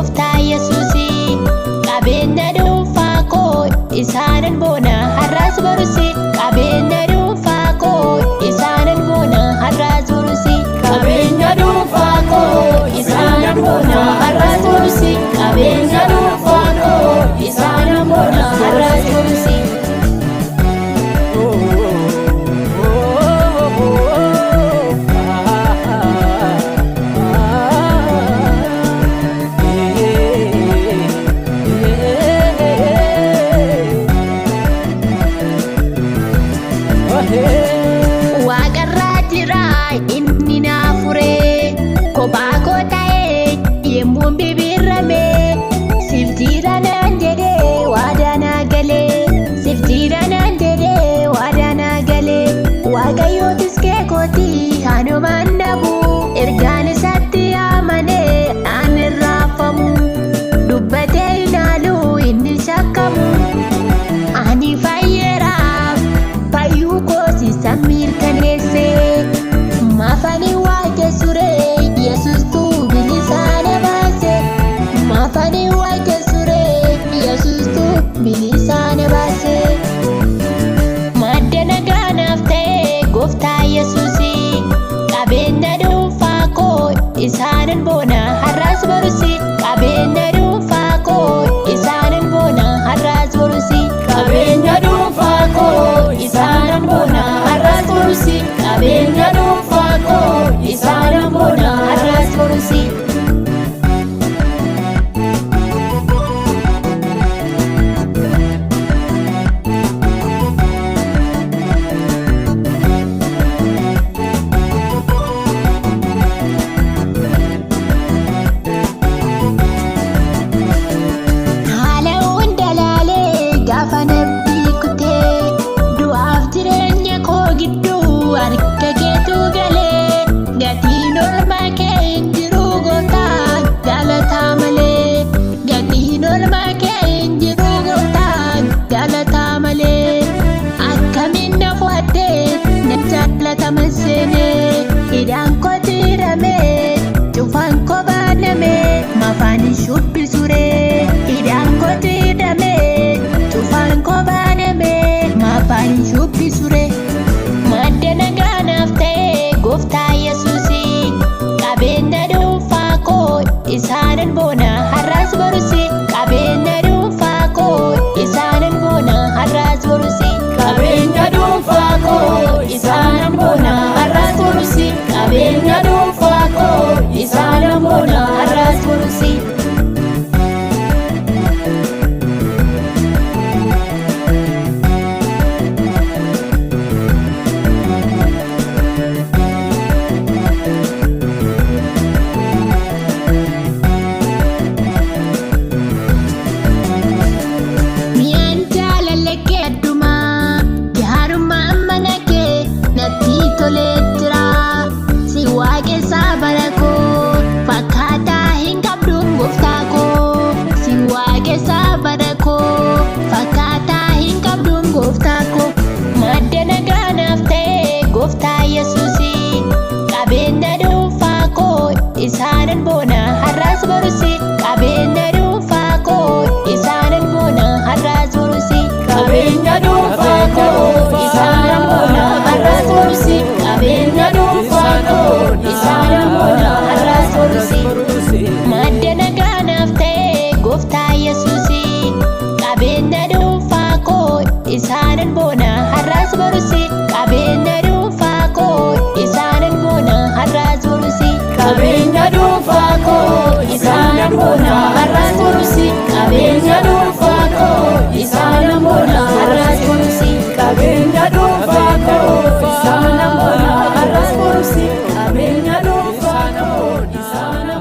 gooftaa Yesuusi. Qabeenya dhuunfaa koo isaanan boona har'as borusi. Qabeenya dhuunfaa koo isaanan boona har'as borusi. Qabeenya dhuunfaa koo isaanan boona har'as borusi. Qabeenya dhuunfaa koo isaanan boona har'as borusi. Waaqarraa jira inni naa fure, kophaa koo ta'ee yemmuun bibirrame, siif jira naan jedhee waadaa naa galee, siif jira naan jedhee waadaa naa galee. Waaqayyootis keekooti hanumaan dhabu, ergaan isaatti amanee aan irraafamu, dubbatee hin haalu inni shakkamu. Ani fayyeeraaf, fayyuu kooti san mirkaneesse. Maafani waaqessuree, Yesuustu bilisaa na baase. Maafani waaqessuree, Yesuustu bilisaa na baase. Madda nagaa naaf ta'e gooftaa Yesuusi. Qabeenya dhuunfaa koo isaanan boona.